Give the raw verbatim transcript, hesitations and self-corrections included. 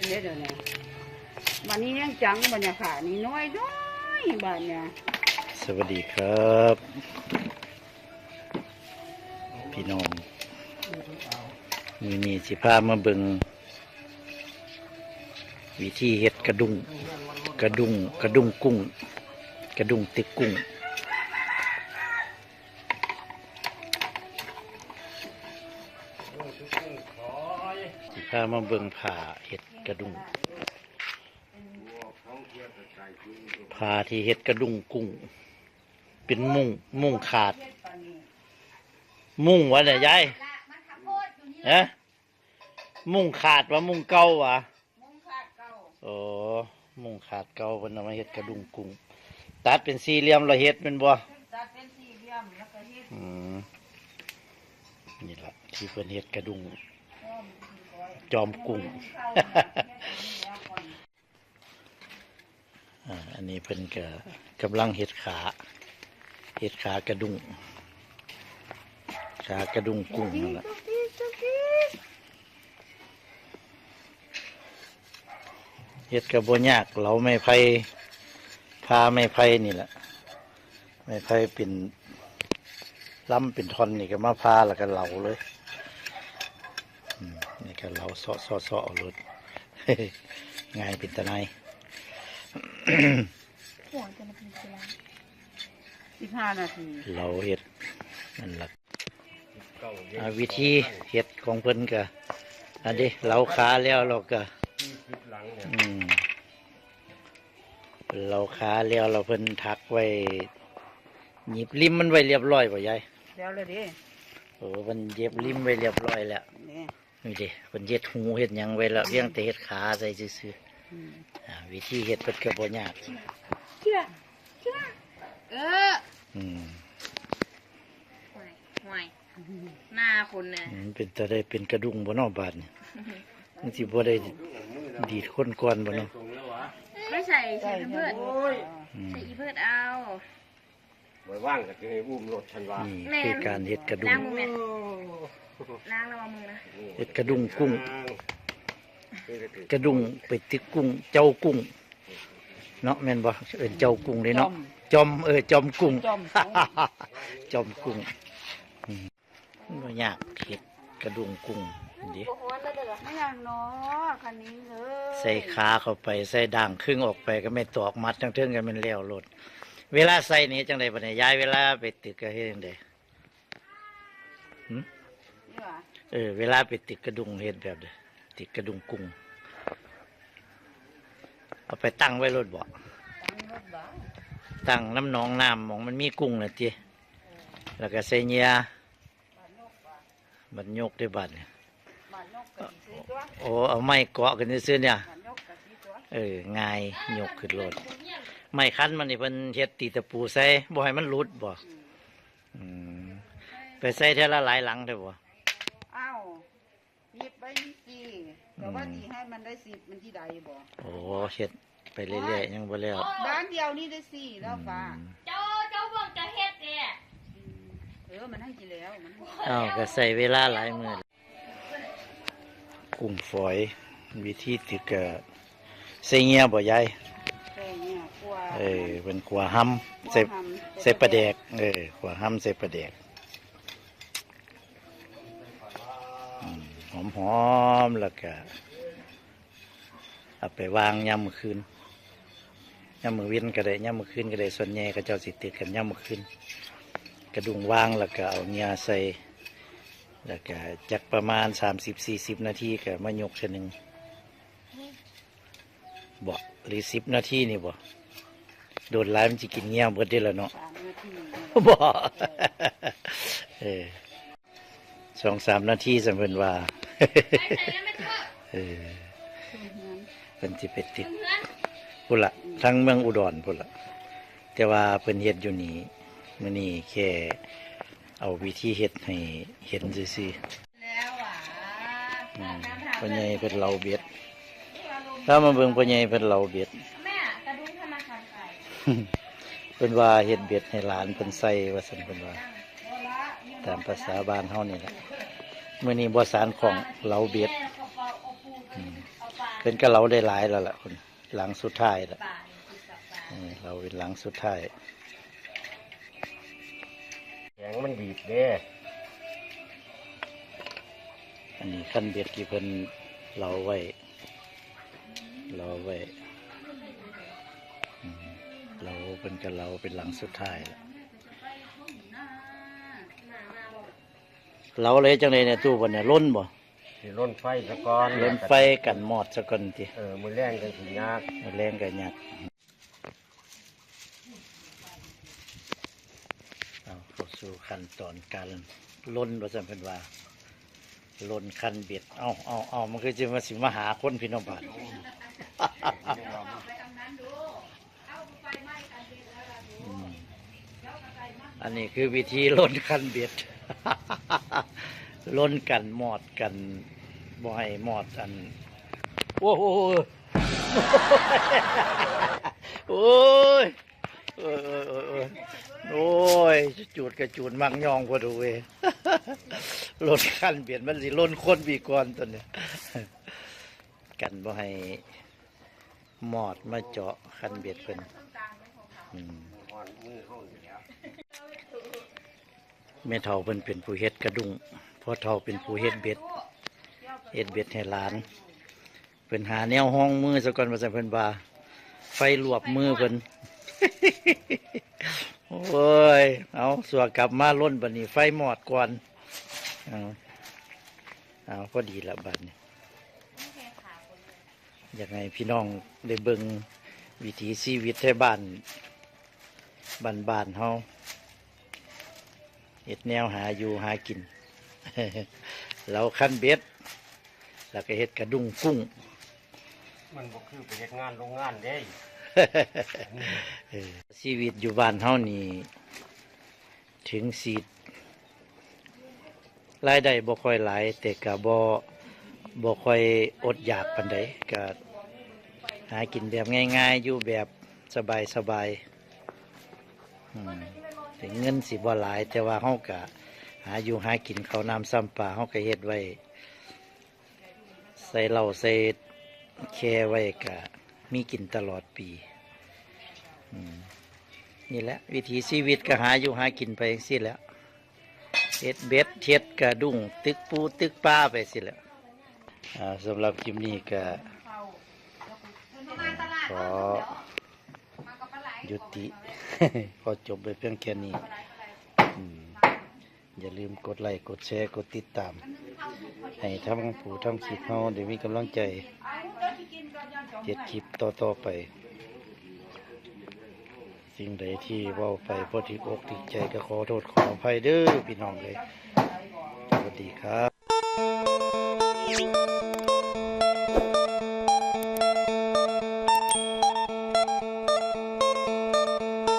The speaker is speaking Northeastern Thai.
เด้อเดี๋ยวนี้ บัดนี้ยังจังบรรยากาศนี่น้อยๆ บาดเนี่ย สวัสดีครับ พี่น้อง มื้อนี้สิพามาเบิ่ง วิธีเฮ็ดกระดุง กระดุง กระดุงกุ้ง กระดุงตึกกุ้ง สิพามาเบิ่งผ้าเฮ็ดกระดุง ผ้าที่เฮ็ดกระดุงกุ้ง เป็นมุ้ง มุ้งขาด มุ้งวะเนี่ยยาย ฮะ มุ้งขาดวะ มุ้งเก่าวะ มุ้งขาดเก่า โอ้ มุ้งขาดเก่า เพิ่นเอามาเฮ็ดกระดุงกุ้ง ตัดเป็นสี่เหลี่ยมแล้วเฮ็ดแม่นบ่ ตัดเป็นสี่เหลี่ยมแล้วก็เฮ็ด อืม นี่ล่ะที่เพิ่นเฮ็ดกระดุง จอมกุ้ง อ่า อันนี้เพิ่นก็กำลังเฮ็ดขา เฮ็ดขากระดุง ขากระดุงกุ้งนั่นล่ะ เฮ็ดก็บ่ยาก เหลาไม้ไผ่ ผ่าไม้ไผ่นี่แหละ ไม้ไผ่เป็นลำเป็นท่อนนี่ก็มาผ่าแล้วก็เหลาเลย อืม นี่ก็เหลาเซาะเซาะเซาะเอาโลด ง่ายเป็นตาหน่าย หัวจะมาเป็นกีฬา สิบห้านาที เหลาเฮ็ดนั่นล่ะ อ่า วิธีเฮ็ดของเพิ่นก็ อันนี้เหลาขาแล้วเราก็ อืม เหลาขาแล้วเราเพิ่นถักไว้ หยิบริมมันไว้เรียบร้อยบ่ยาย แล้วเลยดิ โอ้ เพิ่นเย็บริมไว้เรียบร้อยแล้ว นี่ นี่ดิ เพิ่นเฮ็ดหูเฮ็ดหยังไว้แล้ว เพียงแต่เฮ็ดขาใส่ซื่อๆ อืม อ่า วิธีเฮ็ดเพิ่นก็บ่ยาก เชื่อ เชื่อ เออ อืม ห่วย ห่วย หน้าคนน่ะ มันเป็นตาได้เป็นกระดุงบ่เนาะบาดนี่ มันสิบ่ได้ดีดคนก่อนบ่เนาะ ไม่ใส่ ใส่แพมเพิร์ส อืม ใส่อีเพิร์สเอา ไว้ว่างก็สิให้อุ้มรถฉันว่า นี่คือการเฮ็ดกระดุง ล้างมือแม่ ล้างระวังมือนะ เฮ็ดกระดุงกุ้ง กระดุงไปตึกกุ้ง เจ้ากุ้ง เนาะ แม่นบ่ เอิ้นเจ้ากุ้งเด้เนาะ จอม จอม เออ จอมกุ้ง จอมกุ้ง จอมกุ้ง อืม มันบ่ยาก เฮ็ดกระดุงกุ้งนี่ บ่ฮ้อนแล้วเด้อ ไม่อยากเนาะ คันนี้เลย ใส่ขาเข้าไป ใส่ด่างครึ่งออกไป ก็แม่นตอกมัดทั้งเทิงก็แม่นแล้วโลด เวลาใส่นี่เฮ็ดจั่งใดบัดนี้ ยาย เวลาไปตึกก็เฮ็ดจั่งใด หึ นี่หว่า เออ เวลาไปตึกกระดุงเฮ็ดแบบใด ตึกกระดุงกุ้ง เอาไปตั้งไว้โลดบ่ ตั้งรถบ่ ตั้งนำหนองน้ำหม่องมันมีกุ้งน่ะติ แล้วก็ใส่เหยื่อ บัดยกเด้อบาดนี่ บัดยกก็สิซื้อตัว โอ้ เอาไม้เกาะขึ้นซื่อๆเนี่ย บัดยกก็สิตัว เออ ง่าย ยกขึ้นโลด ไม้คันมันนี่เพิ่นเฮ็ดตีตะปูใส่ บ่ให้มันหลุดบ่ อืม อืม ไปใส่เทื่อละหลายหลังเด้อบ่ อ้าว หยิบไปนี่สิ แต่ว่า อืม สิให้มันได้สิบ มันที่ใดบ่ โอ้ เฮ็ดไปเรื่อยๆ ยังบ่แล้ว บ้านเดียวนี่ได้สี่แล้วฟ้า อืม เจ้า เจ้าบอกจะเฮ็ดเนี่ย อืม เออ มันให้กี่แล้ว มัน อ้าว ก็ใส่เวลาหลายมื้อ กุ้งฝอย วิธีตึกก็ใส่เหยื่อบ่ยาย ใส่เหยื่อขั่ว เออ เป็นขั่วหำ ใส่ ขั่วหำ ใส่ปลาแดก เออ ขั่วหำใส่ปลาแดก อืม หอมๆ แล้วก็ เอาไปวางยามมื้อคืน ยามมื้อเว็นก็ได้ ยามมื้อคืนก็ได้ ส่วนใหญ่เขาเจ้าสิตึกกันยามมื้อคืน กระดุงวางแล้วก็เอาเหยื่อใส่ แล้วก็จักประมาณสามสิบสี่สิบนาทีก็มายกเทื่อหนึ่ง บ่ หรือสิบนาทีนี่บ่ โดนหลายมันสิกินเหยื่อเบิดเด้ล่ะเนาะ สามนาที บ่ เออ สองสามนาทีซั่นเพิ่นว่า เออ เพิ่นสิไปตึกพุ้นล่ะ ทางเมืองอุดรพุ้นล่ะ แต่ว่าเพิ่นเฮ็ดอยู่นี่ มื้อนี้แค่เอาวิธีเฮ็ดให้เห็นซื่อๆ อืม พ่อใหญ่เพิ่นเหลาเบ็ด ถ้ามาเบิ่งพ่อใหญ่เพิ่นเหลาเบ็ด แม่ กระดุมธนาคารไทย เพิ่นว่าเฮ็ดเบ็ดให้หลานเพิ่นใส่ว่าซั่นเพิ่นว่า ตามภาษาบ้านเฮานี่แหละ มื้อนี้บ่สานของเหลาเบ็ด อืม เป็นกะเหลาได้หลายแล้วล่ะคุณ หลังสุดท้ายละ อืม เราเป็นหลังสุดท้าย แข็งมันดีดเด้ อันนี้คันเบ็ดที่เพิ่นเหลาไว้ เหลาไว้ อืม เหลาเป็นกะเหลาเป็นหลังสุดท้ายละ เหลาเลยจังได๋เนี่ย ตู้บัดเนี่ย ลนบ่ สิลนไฟซะก่อน ลนไฟกันมอดซะก่อนติ เออ มื้อแลงจั่งสิยาก มื้อแลงก็ยาก เอา เข้าสู่ขั้นตอนการลนว่าซั่นเพิ่นว่า ลนคันเบ็ด เอ้า เอ้า เอ้า มันคือสิมา สิมาหาคนพี่น้องบาด อืม อันนี้คือวิธีลนคันเบ็ด ลนกันมอดกัน บ่ให้มอดอัน โอ้โห โอ้ย เออ เออ เออ เออ โอ้ย จูดกะจูดมักย่องพอดูเว้ย ลนคันเบ็ดมันสิลนคนปีก่อนตัวเนี่ย กันบ่ให้มอดมาเจาะคันเบ็ดเพิ่น อืม แม่เฒ่าเพิ่นเป็นผู้เฮ็ดกะดุ้ง พ่อเฒ่าเป็นผู้เฮ็ดเบ็ด เฮ็ดเบ็ดให้หลาน เพิ่นหาแนวฮองมือซะก่อนว่าซั่นเพิ่นว่า ไฟลวกมือเพิ่น โอ้ย เอา สั่วกลับมาลนบัดนี้ ไฟมอดก่อน เอา เอา พอดีละบัดนี้ อยากให้พี่น้องได้เบิ่งวิถีชีวิตไทบ้าน บ้านๆ เฮา เฮ็ดแนวหาอยู่หากิน เหลาคันเบ็ด แล้วก็เฮ็ดกะดุ้งกุ้ง มันบ่คือไปเฮ็ดงานโรงงานเด้ เออ ชีวิตอยู่บ้านเฮานี่ ถึงสิรายได้บ่ค่อยหลาย แต่ก็บ่ บ่ค่อยอดอยากปานใด ก็หากินแบบง่ายๆ อยู่แบบสบายๆ อืม ถึงเงินสิบ่หลาย แต่ว่าเฮาก็หาอยู่หากิน ข้าวน้ำซ้ำปลา เฮาก็เฮ็ดไว้ ใส่เหล้าใส่แค่ไว้ก็มีกินตลอดปี อืม นี่แหละ วิถีชีวิตก็หาอยู่หากินไปจั่งซี้แหละ เฮ็ดเบ็ด เฮ็ดกะดุ้ง ตึกปูตึกปลาไปซี้แหละ อ่า สำหรับคลิปนี้ก็ อ่า ขอยุติ ขอจบไปเพียงแค่นี้ อืม อย่าลืมกดไลค์ กดแชร์ กดติดตาม ให้ทางผู้ทำคลิปเฮาได้มีกำลังใจเฮ็ดคลิปต่อๆ ไป สิ่งใดที่เว้าไปบ่ถูกอกถูกใจก็ขอโทษขออภัยเด้อพี่น้องเอ้ย สวัสดีครับ